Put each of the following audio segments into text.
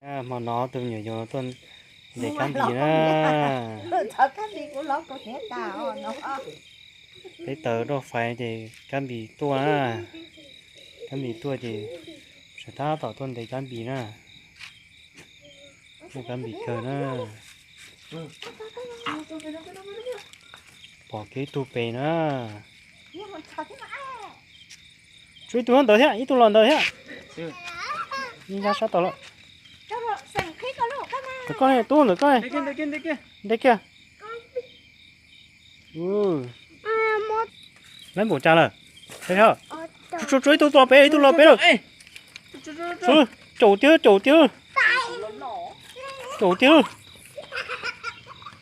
Hmo no tus me nyuam yaus tuaj ntes kab npis na. Peb taws doj fais ces kab npis tuaj na. Kab npis tuaj ces sawv tab tom tuaj ntes kab npis na. Muaj kab npis kawg na. Pom kiag ib tug pem na. Tshuav ib tug ntawd thiab, ib tug los ntawd thiab. Yeej ya sab tod lawm. Ntawm koj ne, tub, ntawm koj ne. Nte kiag. Lawv npaum cas lawm? Tshuav, tshuav ib tug los pem, ib tug los pem lawm. Caum tiag, caum tiag. Caum tiag.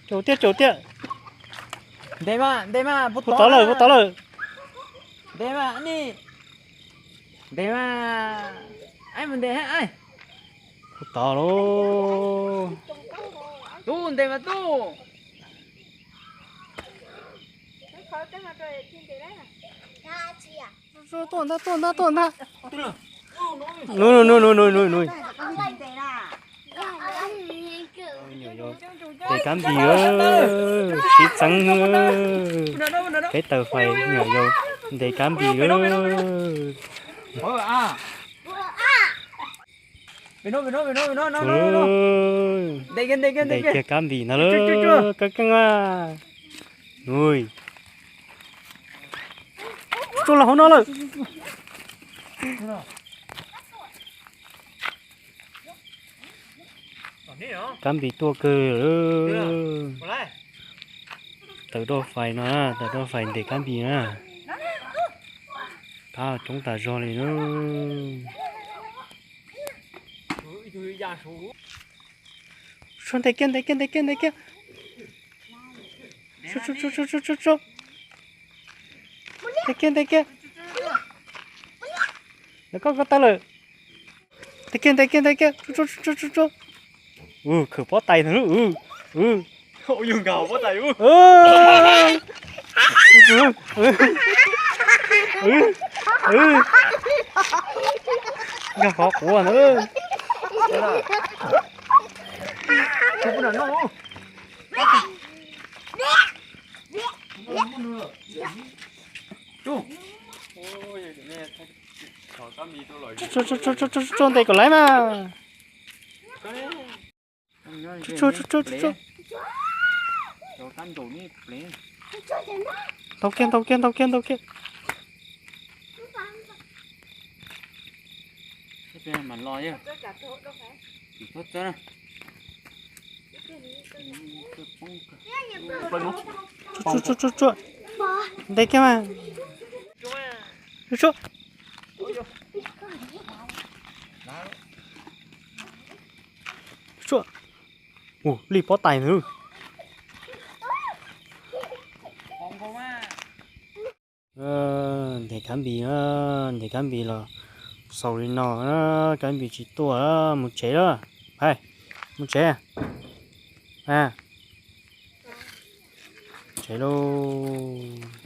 Caum tiag, caum tiag. Ntes mas, ntes mas, puas tod lawm, puas tod lawm? Ntes mas, ntes mas. Puas tod lauj? Tub, ntes mas tub. Tuaj ntag, tuaj ntag, tuaj ntag. Nuv, nuv, nuv, nuv, nuv, nuv. Ntes kab npis, sib txeeb. Peb taws fais me nyuam yaus ntes kab npis. Ntes kiag kab npis ntag lauj, keeb keeb a. Ui, tsuj los hauv no lawm. Kab npis tuaj kawg. Taws doj fais no, taws doj fais ntes kab npis na. Kab coob tas zog li na. Tshuav, ntes kiag, ntes kiag, ntes kiag, ntes kiag. Tshuav, tshuav, tshuav, tshuav, tshuav. Ntes kiag, ntes kiag. Ntawm koj, koj taws lawm. Ntes kiag, ntes kiag, ntes kiag. Tshuav, tshuav, tshuav, tshuav. Ua khawm pob tais ntag lauj. Nkag qhov quav ntag. Tsuj, tsuj, tsuj, tsuj, tsuj, ntes kom laiv mas. Tsuj, tsuj, tsuj, tsuj, tsuj. Ntaus kiag, ntaus kiag, ntaus kiag, ntaus kiag. Tsuj, tsuj, tsuj, tsuj. Ntes kiag mas. Tsuj, tsuj. Ua li pob tais ntag. Ntes kab npis na, ntes kab npis los xaus li no na, kab npis tsis tuaj, mus tsev lawm. Hais, mus tsev. Tsev lauj.